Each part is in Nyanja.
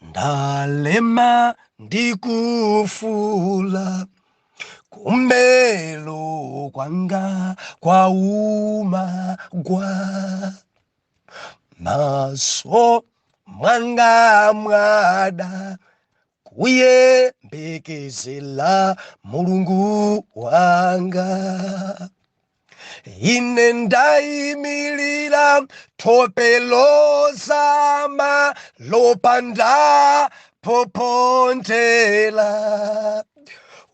Ndalema ndikufula, kummelo kwanga kwauma gwa, maso mwanga mwada, kuyembekezela Mulungu wanga. Ine ndayimilira thope lozama lopanda popontela.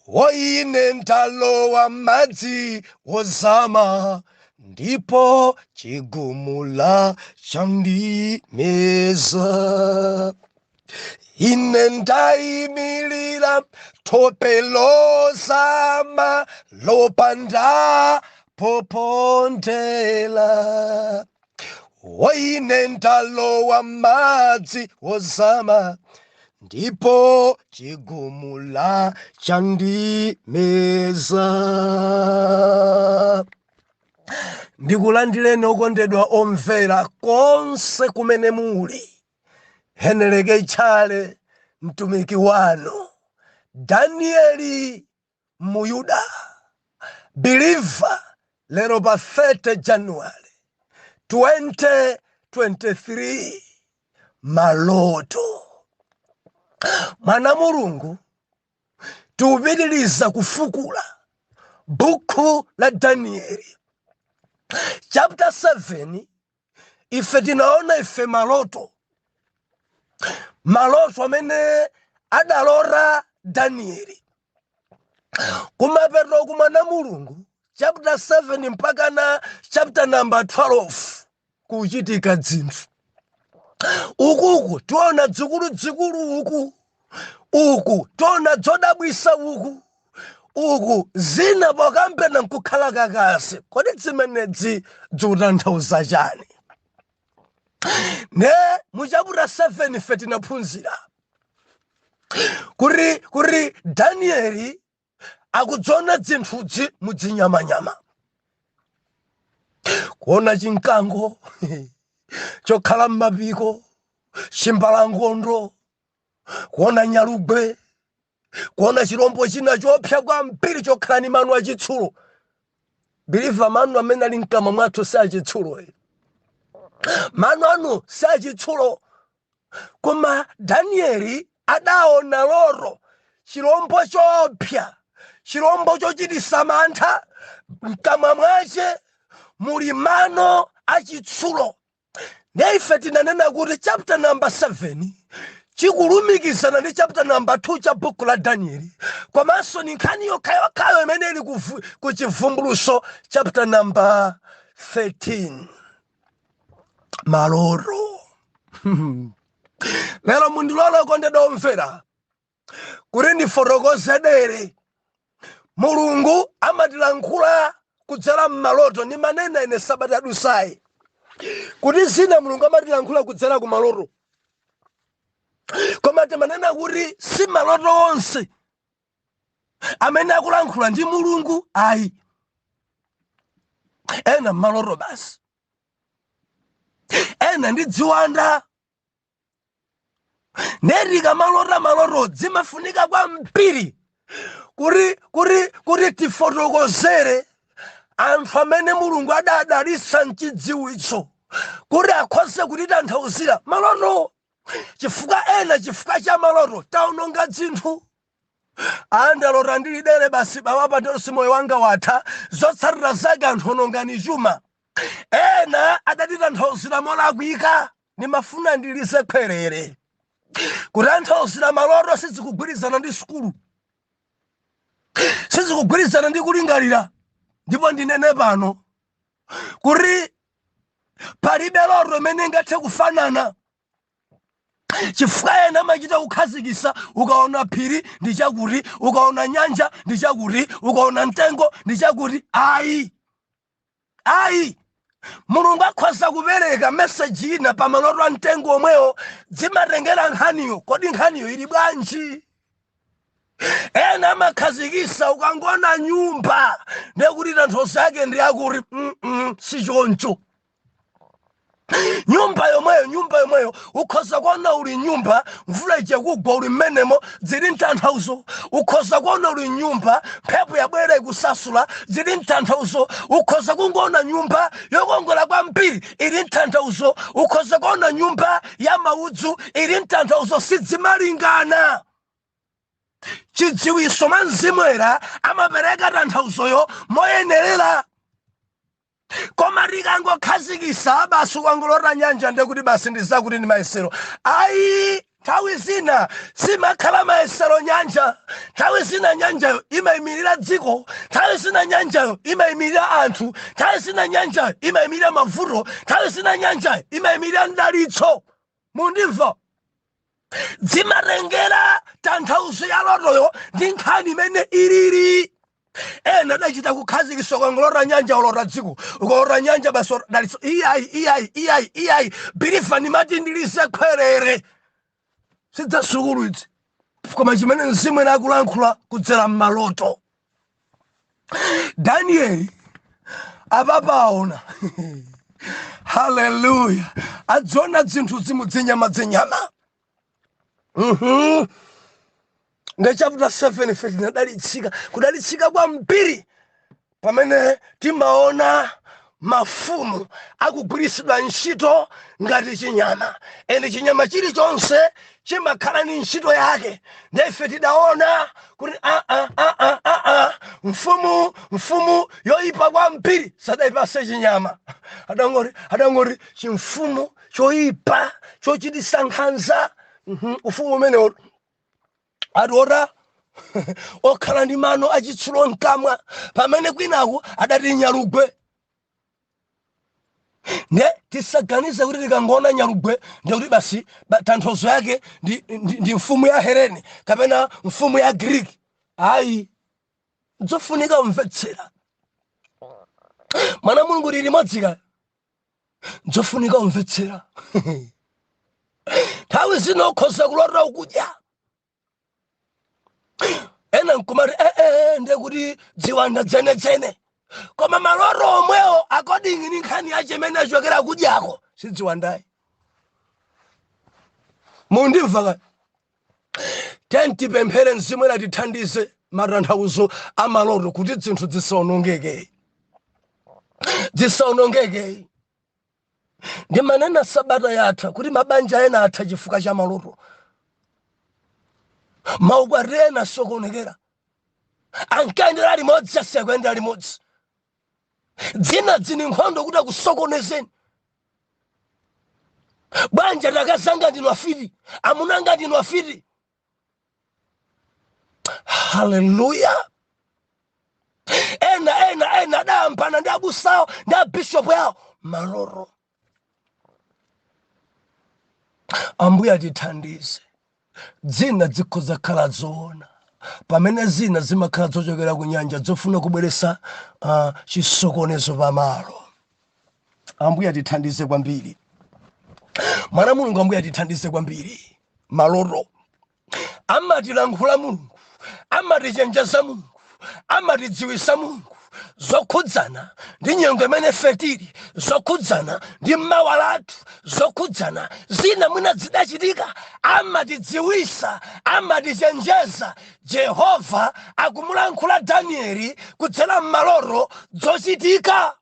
O ine ndalowa madzi wozama, ndipo chigumula chandimeza. Ine ndayimilira thope lozama lopanda popontela. O ine ndalowa madzi wozama, ndipo chigumula chandimeza. Ndikulandireni okondedwa omvera konse kumene muli. Heneleke Tchale mtumiki wanu, Danieli Muyuda believer, lero pa 30 January 2023. Maloto. Mwana Mulungu, tikupitiriza kufukula bukhu la Danieli chapter 7. Ife tinaona ife maloto, maloto amene adalota Danieli. Kumapeto kumwana Mulungu, chapter 7 mpaka na chapter number 12 kuchitika dzinthu. Ukuku tiona dzikulu-dzikulu, uku uku tiona dzodabwisa, uku uku zina pokambena nkukhala kakasi. Kodi zimenezi zikutanthauza chani? Ne mu chapter 7 ife tinaphunzira kuti Danieli akudziona dzinthuzi mudzinyamanyama, kuona chinkango chokhala m'mapiko, chimbalangondo, kuona nyalugwe, kuona chirombo china chopsa kwambiri chokhala ni mano achitsulo. Believer, mano amene ali mkamwa mwathu si achitsulo, mano anu si achitsulo. Koma Danieli adaona loto, chirombo chopsa, chirombo chochitisa mantha, mkamwa mwache muli mano achitsulo. Ndiye ife tinanena kuti chapter number 7 chikulumikizana ndi chapter number 2 cha buku la Danieli, komanso ni nkhani yokhayokhayo imene ili ku Chivumbuluso chapter number 13. Maloto. Lero mundilole, okondedwa omvera, kuti ndifotokoze dere. Mulungu amatilankhula kudzera m'maloto. Ndimanena ine sabata yadusayi kuti zina Mulungu amatilankhula kudzera ku maloto, koma timanena kuti si maloto onse amene akulankhula ndi Mulungu ayi. Ena maloto basi, ena ndi dziwanda. Neti kamalota maloto zimafunika kwambiri kuti tifotokozere anthu amene Mulungu adadalitsa mchidziwitso kuti akhoze kutitanthauzira maloto, chifukwa ena chifukwa cha maloto taononga dzinthu. Andalota ndili dere basi, pawapa ndonse moyo wanga watha. Zotsatira zake anthu onongani chuma. Ena adatitanthauzira molakwika. Ndimafuna ndilize khwerere: kutanthauzira maloto sizikugwirizana ndi sukulu, sizikugwirizana ndi kulingalira. Ndipo ndinene pano kuti palibe loto imene ingathe kufanana, chifukwa ena amachita kukhazikisa: ukaona phiri ndi chakuti, ukaona nyanja ndi chakuti, ukaona mtengo ndi chakuti. Ayi, ayi, Mulungu akhoza kupereka meseji ina pa maloto a mtengo omwewo. Zimatengera nkhaniyo, kodi nkhaniyo ili bwanji? Ena amakhazikisa, ukangona nyumba ndekuti tanthauzo yake ndi akuti. Si choncho. Nyumba yomweyo, nyumba yomweyo, ukhoza kuona uli nyumba, mvula ija kugwa uli mmenemo, zili mtanthauzo. Ukhoza kuona uli nyumba, mphepo yabwera ikusasula, zili mtanthauzo. Ukhoza kungoona nyumba yokongola kwambiri, ili mtanthauzo. Ukhoza kuona nyumba ya maudzu, ili mtanthauzo. Sidzimalingana. Chidziwiso mwa Mzimu Woyera amapereka tanthauzoyo moyenerera. Koma tikangokhazikisa basi, ukangolota nyanja ndekuti basi ndizakuti ndi mayesero, ayi. Nthawi zina simakhala mayesero nyanja. Nthawi zina nyanjayo imayimirira dziko, nthawi zina nyanjayo imayimirira anthu, nthawi zina nyanjayo imayimirira mavuto, nthawi zina nyanjayo imayimirira mdalitso. Mundimva? Zimatengera tanthauzo ya lotoyo ndi nkhani imene ilili. Ena adachita kukhazikisa, ukangolota nyanja ulota dziko, ukalota nyanja basi dalitso. Iyayi, iyayi, iyayi, iyayi. Believer, ndimati ndilize khwerere, sidzasukulu idzi, koma chimene Mzimu ena akulankhula kudzera m'maloto. Danieli apapaona, haleluya, adziona zinthu zimudzinyama dzinyama. Ndi chapter 7 ife tinadalitsika, kudalitsika kwambiri, pamene timaona mafumu akugwiritsidwa ntchito ngati chinyama, and chinyama chilichonse chimakhala ni ntchito yake. Ndife tidaona kuti mfumu yoyipa kwambiri sadayipase chinyama, adangoti chimfumu choyipa chochitisa nkhanza. Ufumu umenewo atiota okhala ndi mano achitsulo mkamwa, pamene kwinaku adati nyalugwe. Ne tisaganize kuti tikangoona nyalugwe ndikuti basi tanthauzo yake ndi mfumu ya Helene kapena mfumu ya Greek, ayi. Nzofunika kumvetsera, mwana Mulungu lili limodzi. Nzofunika kumvetsera. Nthawi zino ukhoza kulota ukudya, ena nkumati ee, ndekuti dziwanda dzenedzene, koma maloto omwewo, according ni nkhani yache imene achokera kudyako, sidziwandayi. Mundimva ka? Tentipemphere Mzimu ena tithandize matanthauzo a maloto kuti zinthu zisaonongeke, zisaonongeke. Ndimanena sabata yatha kuti mabanja ena atha chifukwa cha maloto, maukwati ena sokonekera, ankayendera limodzi asiya kuyendera limodzi. Dzina dzini nkhondo kuti akusokonezeni banja. Takazanga ndinu afiti, amunanga ndinu afiti. Haleluya! Ena adayambana ndi abusawo ndi abishopu yawo, maloto. Ambuye atithandize. Dzina zikhoza khala zoona, pamene zina zimakhala zochokera ku nyanja zofuna kubweretsa chisokonezo pamalo. Ambuye atithandize kwambiri, mwana Mulungu. Ambuye atithandize kwambiri. Maloto amatilankhula Mulungu, amatichenjeza Mulungu, amatidziwisa Mulungu zokhudzana ndi nyengo imene ife tili, zokhudzana ndi mawa lathu, zokhudzana zina mwina zidachitika. Amatidziwisa, amatichenjeza. Jehova akumulankhula Danieli kudzera m'maloto zochitika.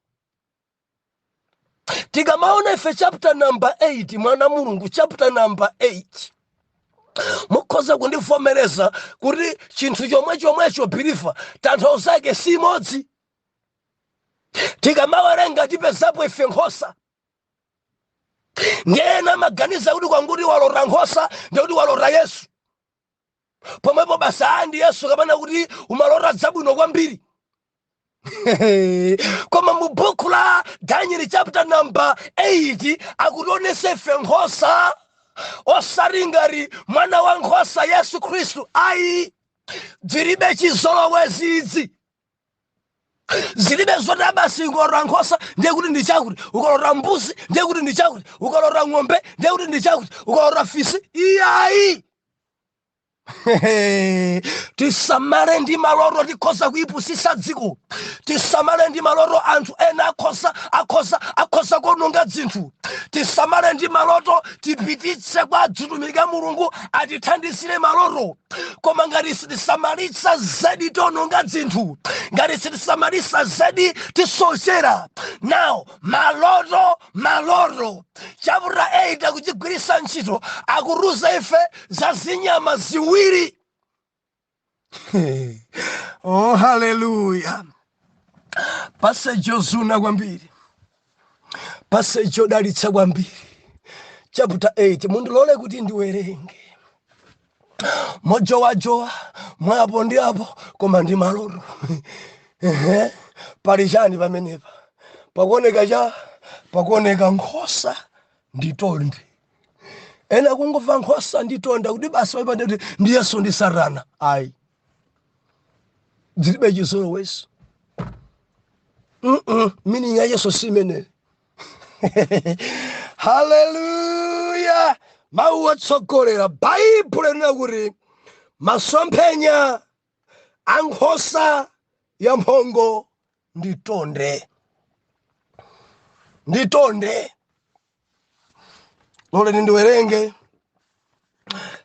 Tikamaona ife chapter number 8, mwana Mulungu, chapter number 8, mukhoza kundivomereza kuti chinthu chomwe chomwecho, believer, tanthauzo zake si imodzi. Tikamawerenga tipezapo ife nkhosa. Ndiyena amaganiza kuti kwanguti walota nkhosa ndikuti walota Yesu pomwepo basi, aa, ndi Yesu, kapena kuti umalota zabwino kwambiri. Koma mu buku la Daniel chapter number 8 akutionesa ife nkhosa, osati ngati mwana wa nkhosa Yesu Khristu, ayi. Zilibe chizolowezi idzi, zilibe zoti abasi ukalota nkhosa ndiye kuti ndi chakuti, ukalota mbuzi ndiye kuti ndi chakuti, ukalota ng'ombe ndiye kuti ndi chakuti, ukalota fisi, iyayi. Tisamale ndi maloto, tikhoza kuipusisa dziko. Tisamale ndi maloto, anthu ena akhoza kuononga zinthu. Tisamale ndi maloto, tipititse kwa azitumiki a Mulungu atithandizire maloto. Koma ngati sitisamalitsa zedi, tiononga zinthu. Ngati sitisamalitsa zedi, tisochera. Now maloto, maloto chapter 8 akuchigwiritsa ntchito, akutiuza ife za zinyama ziwiri. Oh, haleluya! Passage yozuna kwambiri, passage yodalitsa kwambiri, chapter 8. Mundilole kuti ndiwerenge mojowajowa, mwapo ndi apo, koma ndi maloto. Ehe, pali chani pamenepa? Pakuoneka cha pakuoneka nkhosa ndi tonde. Ena kungomva nkhosa ndi tonde kuti basi paipa kuti ndi Yesu ndi Satana. Ayi, zilibe chizolowezi. Meaning ya Yesu si imeneyo. Haleluya! Mawu otsogolera, Baibulo linena kuti masomphenya a nkhosa ya mphongo ndi tonde, ndi tonde. Loleni ndiwerenge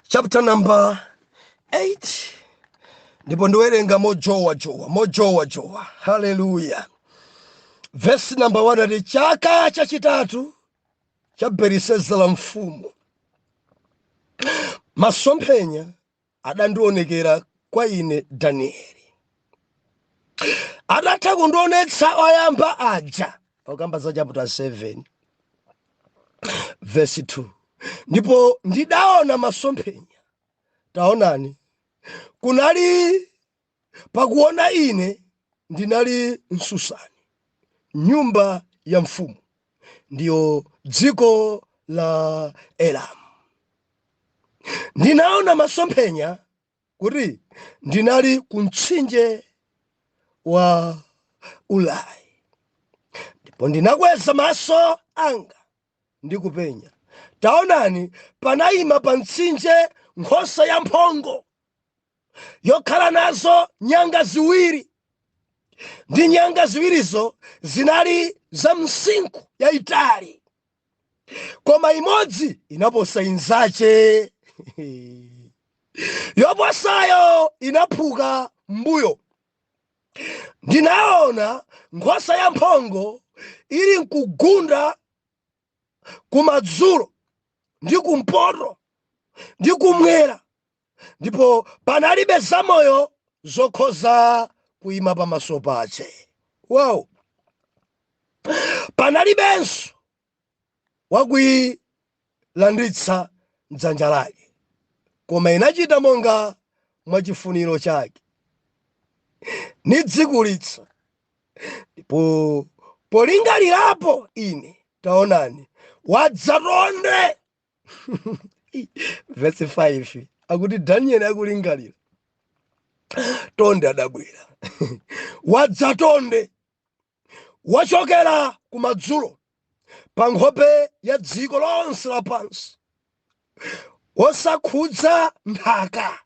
chapter number 8, ndipo ndiwerenga mojowajowa, mojowajowa. Haleluya! Verse number 1 ati, chaka chachitatu cha Belisezara mfumu, masomphenya adandionekera kwa ine Danieli, atatha kundionetsa oyamba aja, okamba za chapter 7 verse 2. Ndipo ndidaona masomphenya, taonani, kunali pakuona ine ndinali mSusani, nyumba ya mfumu, ndiyo dziko la Elamu. Ndinaona masomphenya kuti ndinali ku mtsinje wa Ulai, ndipo ndinakweza maso anga ndi kupenya, taonani, panayima pa mtsinje nkhosa yamphongo yokhala nazo nyanga ziwiri, ndi nyanga ziwirizo zinali za msinkhu yayitali, koma imodzi inaposa inzache, yoposayo inaphuka mbuyo. Ndinaona nkhosa yamphongo ili nkugunda kumadzulo ndi kumpoto ndi kumwera, ndipo panalibe zamoyo zokhoza kuyima pamaso pache. Wow! Panalibenso wakuyilanditsa mdzanja lake, koma inachita monga mwachifuniro chake, nidzikulitsa. Ndipo polingalirapo ine, taonani, wadza tonde. Verse 5 akuti Daniel akulingalira, tonde adabwera. Wadza tonde wachokera kumadzulo pa nkhope ya dziko lonse lapansi, wosakhudza nthaka,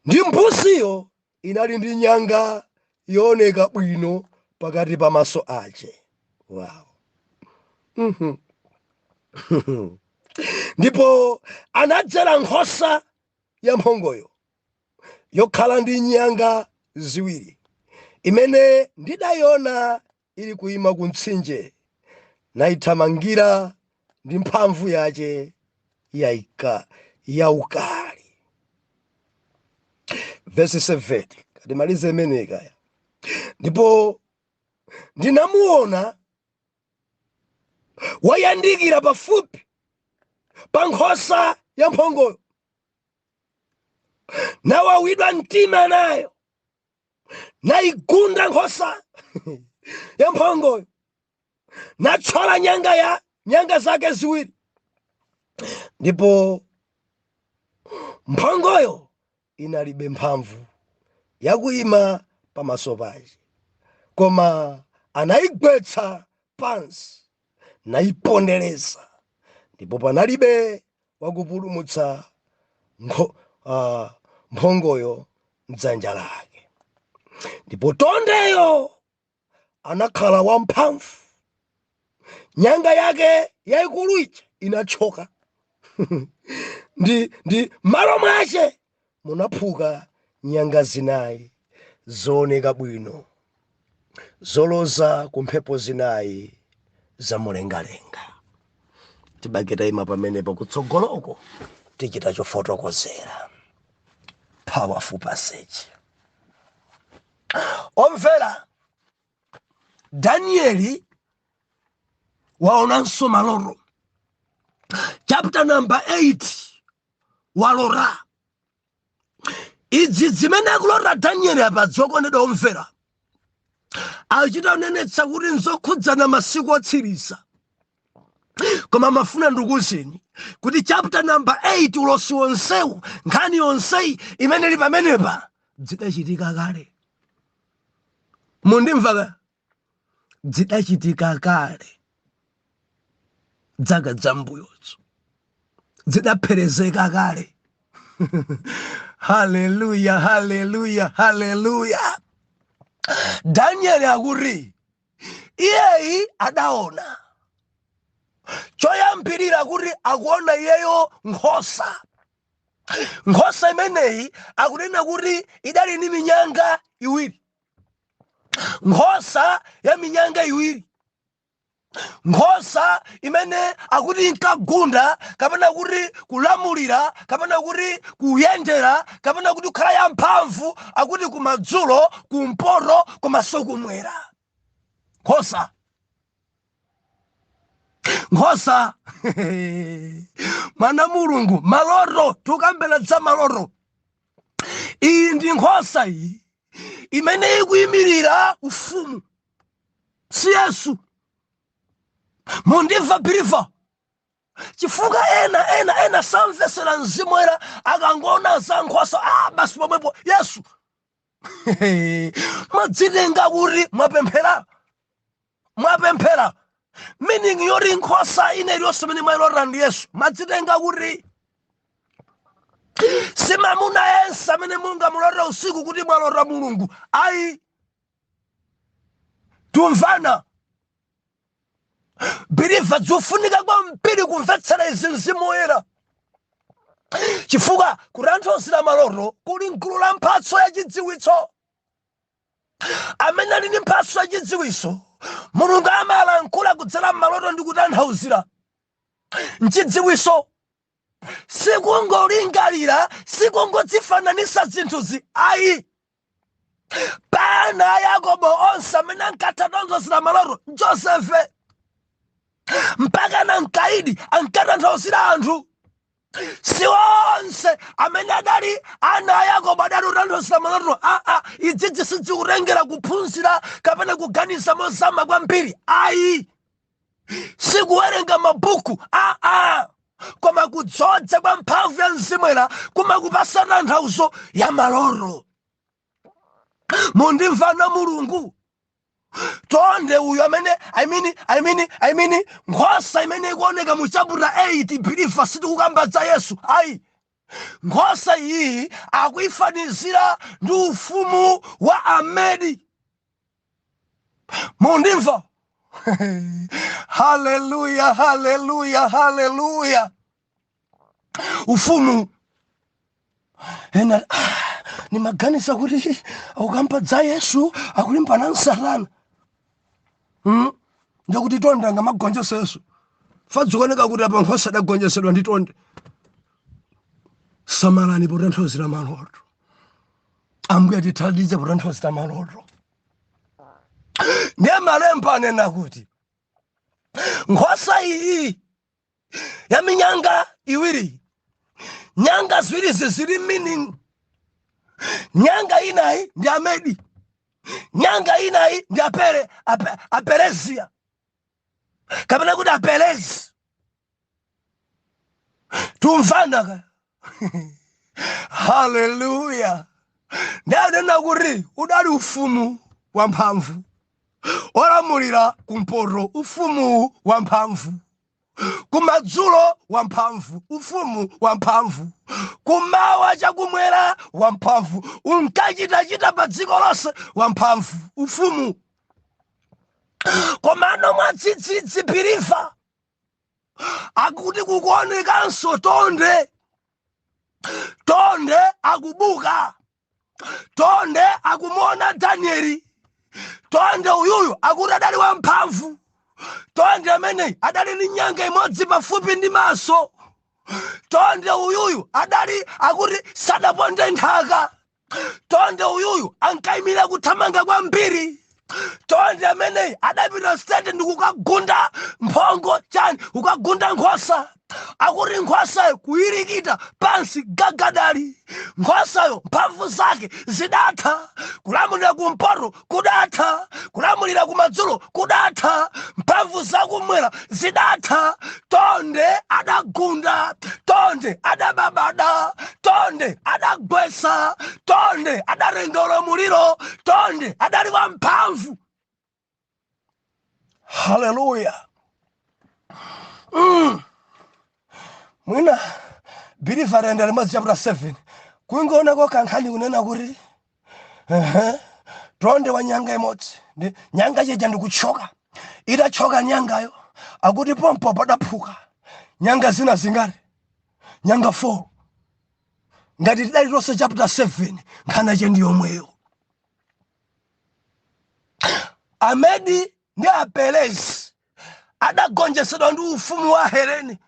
ndi mbuziyo inali ndi nyanga yooneka bwino pakati pa maso ache. Wow! Ndipo anadzera nkhosa ya mphongoyo yokhala ndi nyanga ziwiri, imene ndidayiona ili kuyima ku mtsinje, nayithamangira ndi mphamvu yache yaukali. Verse 7, katimalize imeneyi kaya. Ndipo ndinamuona wayandikira pafupi pa nkhosa ya mphongoyo, nawawidwa mtima nayo, nayigunda nkhosa ya mphongoyo, nathyola nyanga zake ziwiri, ndipo mphongoyo inalibe mphamvu yakuyima pamaso pake, koma anayigwetsa pansi nayipondereza, ndipo panalibe wakupulumutsa. mphongoyo mdzanja lake. Ndipo tondeyo anakhala wamphamvu, nyanga yake yayikulu ija inathyoka, ndi malo mwache munaphuka nyanga zinayi zooneka bwino, zoloza ku mphepo zinayi za mlengalenga. Tibake tayima pamenepo, kutsogoloko tichita chofotokozera. Powerful passage. Omvera, Danieli waonanso maloto. Chapter number 8 walota idzi zimene akulota Danieli apa. Dzokondedwa omvera, achita kunenetsa kuti nzokhudzana masiku otsiriza, koma mafuna ndikuwuzeni kuti chapter number 8, ulosi wonsewu, nkhani yonseyi imene ili pamenepa, zidachitika kale. Mundimva ka? Zidachitika kale zaka zambuyozo, zidapherezeka kale. Haleluya, haleluya, haleluya! Danieli akuti iyeyi adaona choyambirira kuti akuona iyeyo nkhosa. Nkhosa imeneyi akunena kuti idali ndi minyanga iwiri, nkhosa ya minyanga iwiri, nkhosa imene akuti inkagunda, kapena kuti kulamulira, kapena kuti kuyendera, kapena kuti kukhala yamphamvu, akuti kumadzulo, kumpoto komanso kumwera. Nkhosa, nkhosa, mwana Mulungu, maloto, tukambela za maloto. Iyi ndi nkhosa iyi imene ikuyimirira ufumu, si Yesu. Mundimva, believer? Chifukwa ena samvesera Mzimu Woyera, akangoona za nkhosa, ah, basi pomwepo Yesu. Mwadzitenga kuti mwapemphera, mwapemphera meaning yoti nkhosa ine iliyonse imene mwayilota ndi Yesu. Mwadzitenga kuti si mamuna yense amene mungamulote usiku kuti mwalota Mulungu, ayi. Tumvana, believer? Zofunika kwambiri kumvetsera izi, Mzimu Woyera, chifukwa kutanthauzira maloto kuli mgulu la mphatso ya chidziwitso. Amene ali ndi mphatso ya chidziwitso, Mulungu amalankhula kudzera m'maloto ndi kutanthauzira mchidziwitso. Sikungolingalira, sikungodzifananisa zinthuzi, ayi. Pana Yakobo onse amene ankatanthauzira maloto, Josefe mpaka na mkaidi ankatanthauzira anthu. Si onse amene adali ana a Yakobo adali kutanthauzira maloto. Aa, idzidzi sizikutengera kuphunzira kapena kuganiza mozama kwambiri, ayi. Sikuwerenga mabuku, aa, koma kudzodza kwa mphamvu ya Mzimu Woyera kumakupasa tanthauzo ya maloto. Mundimvana, Mulungu? Tonde uyu amene, I mean, nkhosa imene ikuoneka mu chapter 8, believer, sitikukamba za Yesu, ayi. Nkhosa iyi akuifanizira ndi ufumu wa Amedi. Mundimva? Haleluya, haleluya, haleluya! Ufumu ena, ah, nimaganiza kuti akukamba za Yesu akulimbana nsatana, Ndikuti tonde angamagonjesa Yesu? Fadzikuoneka kuti apa nkhosa adagonjesedwa ndi tonde. Samalani potanthauzira maloto. Ambuye atithandize potanthauzira maloto. Ndiye malemba anena kuti nkhosa iyi ya minyanga iwiri, nyanga ziwirizi zili meaning. Nyanga inayi ndi Amedi, nyanga inayi ndi Aperezia, kapena kuti Aperezi. Tumvana ka? Haleluya! Ndianena kuti udali ufumu wamphamvu olamulira kumpoto, ufumu wamphamvu. Kumadzulo wamphamvu, ufumu wamphamvu. Kumawa chakumwera wamphamvu, unkachitachita pa dziko lonse wamphamvu, ufumu. Komano mwadzidzidzi believer, akuti kukuonekanso tonde. Tonde akubuka, tonde akumuona Danieli. Tonde uyuyu akuti adali wamphamvu. Tonde ameneyi adali ndi nyanga imodzi pafupi ndi maso. Tonde uyuyu adali akuti sadaponde nthaka. Tonde uyuyu ankayimira kuthamanga kwambiri. Tonde ameneyi adapita state ndi kukagunda mphongo chani, kukagunda nkhosa. Akuti nkhosayo kuyirikita pansi gagadali. Nkhosayo mphamvu zake zidatha. Kulamulira kumpoto kudatha, kulamulira kumadzulo kudatha, mphamvu zakumwera zidatha. Tonde adagunda, tonde adababada, tonde adagwesa, tonde adatenga ulamuliro, tonde adali wamphamvu. Haleluya! Mwina believer tayenda limodzi chapter 7, kungoonako kankhani kunena kuti ehe, tonde wa nyanga imodzi ndi nyanga chija ndikuchoka. Itachoka nyangayo, akuti pompo padaphuka nyanga zina zingati? Nyanga 4. Ngati tidali tonse chapter 7, nkhani yache ndi yomweyo. Amedi ndi Aperezi adagonjetsedwa ndi ufumu wa Helene.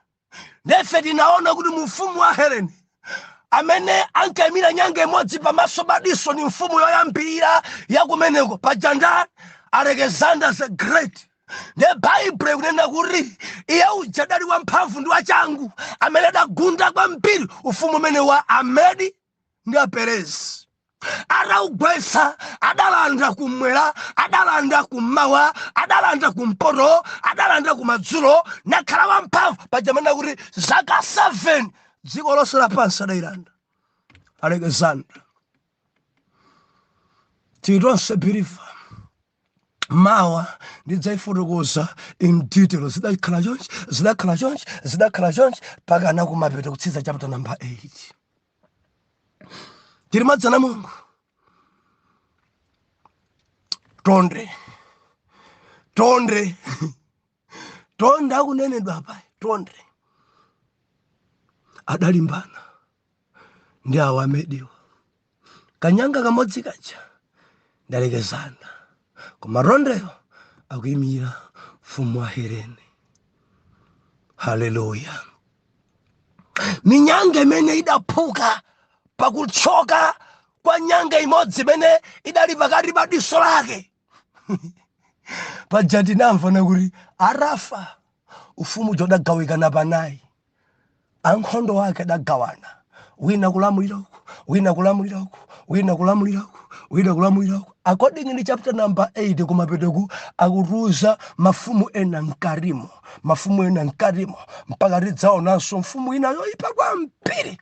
Ndefe tinaona kuti mu ufumu wa Helene, amene ankayimira nyanga imodzi pamaso pa diso ni mfumu yoyambirira yakumeneko paja nda Alexander the Great. Nde Baibulo ikunena kuti iye uja adali wamphamvu ndi wachangu, amene adagunda kwambiri ufumu umene wa Amedi ndi Aperezi. Ataugwetsa, adalanda kumwera, adalanda kummawa, adalanda kumpoto, adalanda kumadzulo, nakhala wamphamvu. Paja amanena kuti zaka 7 dziko lonse lapansi adayilanda Alexander. Tili tonse believer? Mawa ndidzayifotokoza in detail. Zidakhala chonchi, zidakhala chonchi, zidakhala chonchi, pakana kumapeto kutsiza chapter number 8. Tili limodzi ana Mulungu? Tonde, tonde, tonde akunenedwa apa, tonde adalimbana ndi awo Amediwa. Kanyanga kamodzi kaja ndi Alexander, koma tondeyo akuyimira mfumu wa Helene. Haleluya! Minyanga imene idaphuka pakuchoka kwa nyanga imodzi imene idali pakati pa diso lake paja, tinamva nakuti atafa, ufumu uja udagawikana panayi. Ankhondo ake adagawana, wina kulamulira uku, wina kulamulira uku, wina kulamulira uku, wina kulamulira uku. According ndi chapter number 8 kumapeteku, akutiuza mafumu ena mkatimo, mafumu ena mkatimo, mpaka tidzaonanso mfumu ina yoyipa kwambiri.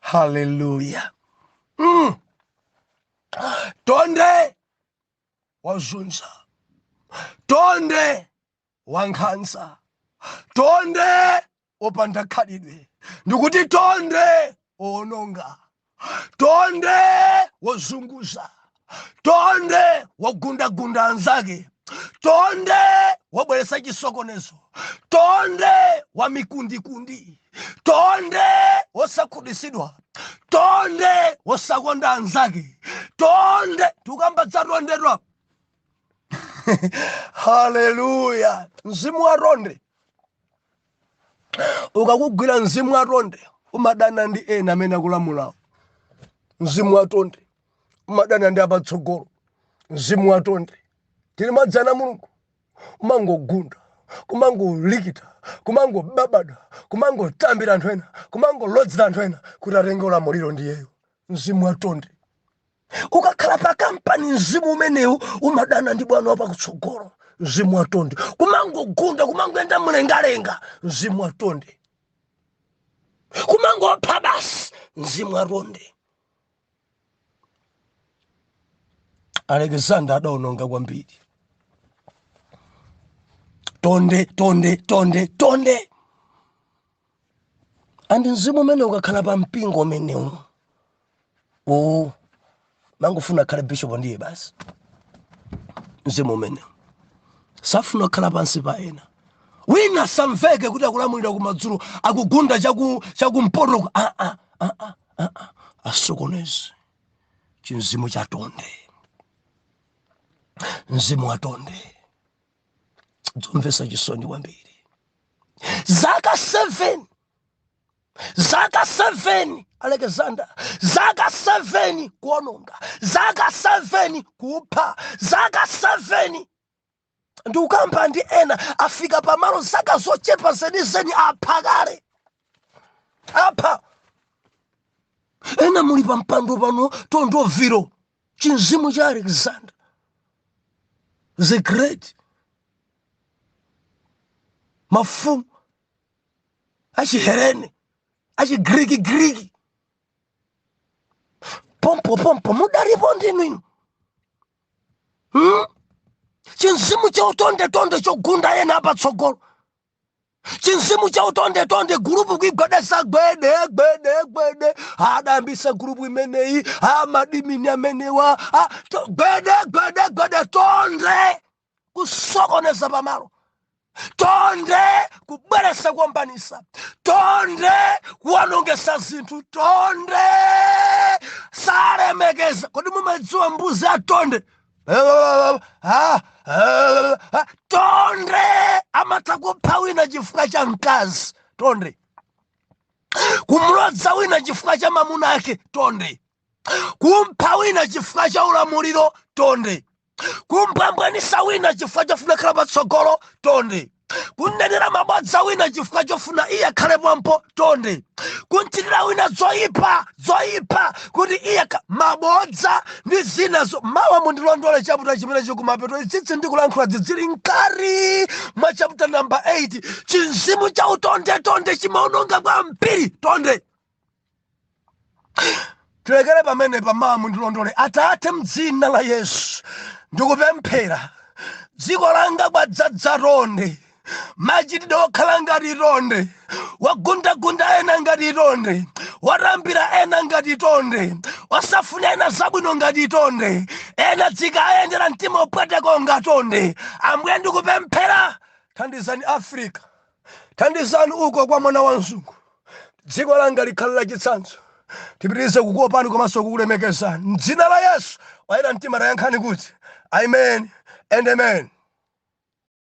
Haleluya! Tonde wazunza, tonde wankhanza, tonde wopanda khalidwe, ndikuti tonde wowononga, tonde wozunguza, tonde wogundagunda anzake, tonde wobweretsa chisokonezo, tonde wa mikundikundi, tonde wosakhutitsidwa, tonde wosakonda anzake, tonde. Tikukamba za tondedwa. Haleluya! Mzimu wa tonde ukakugwira, mzimu wa tonde umadana ndi ena amene akulamulawo. Mzimu wa tonde umadana ndi apatsogolo. Mzimu wa tonde, tili limodzi ana Mulungu? Umangogunda, kumangolikita, kumangobabada, kumangotambira anthu ena, kumangolodzera anthu ena kuti atenge ulamuliro ndiyeyo. Mzimu wa tonde ukakhala pa kampani, mzimu umenewu umadana ndi bwana wapakutsogolo. Mzimu wa tonde kumangogunda, kumangoenda mlengalenga. Mzimu wa tonde kumangopha basi. Mzimu wa tonde, Alexander adaononga kwambiri. Tonde, tonde, tonde, tonde. And mzimu umene ukakhala pa mpingo umenewu, o mangofuna akhale bishop ndiye basi. Mzimu umenewu safuna kukhala pansi pa ena. Wina samveke kuti akulamulira kumadzulo, akugunda chakumpoto. Ah, ah, ah, ah, ah, ah. Asokoneze chimzimu cha tonde, mzimu wa tonde. Zomvetsa chisoni kwambiri. Zaka 7, zaka 7 Alexander, zaka 7 kuononga, zaka 7 kupha, zaka 7 ndikukamba ndi ena afika pamalo zaka zochepa zenizeni apha kale, apha ena. Muli pa mpando pano, tondoviro, chinzimu cha Alexander the Great, mafumu achiherene, achigriki griki, pompo pompo mudalipo ndinu inu, Chinzimu cha utondetonde chogunda ena apatsogolo, chinzimu cha utondetonde, group kuigwedesa, gwede gwede gwede. Adayambisa group imeneyi, amadimini amenewa, gwede gwede gwede. Tonde kusokoneza pamalo, tonde kubweresa kuombanisa, tonde kuwanongesa zinthu, tonde salemekeza. Kodi mumadziwa mbuzi ya tonde? Ah, ah, ah, tonde amatha kupha wina chifukwa cha mkazi, tonde kumlodza wina chifukwa cha mamuna ake, tonde kumpha wina chifukwa cha ulamuliro, tonde kumpambwanisa wina chifukwa chofuna khala patsogolo, tonde kunenera mabodza wina chifukwa chofuna iye akhale pompo, tonde kunchitira wina zoyipa zoyipa kuti iye mabodza ndi zinazo. Mawa mundilondole chapter chimene chikumapeto. Itsitsi ndikulankhula dzidzili mkari mwa chapter number 8. Chinzimu cha utondetonde chimaononga kwambiri, tonde. Tilekere pamene pamawa mundilondole. Atate, mdzina la Yesu ndikupemphera, dziko langa kwadzadza tonde, machitidwe okhala ngati tonde, wagundagunda ena ngati tonde, watambira ena ngati tonde, wasafuna ena zabwino ngati tonde, ena dzikayendera mtima upweteko nga tonde. Ambuye, ndikupemphera, thandizani Africa, thandizani uko kwa mwana wa mzungu, dziko langa likhale la chitsanzo. Tipitirize kukuopani komanso kukulemekezani mdzina la Yesu. Wayera mtima tayankhani kuti amen and amen.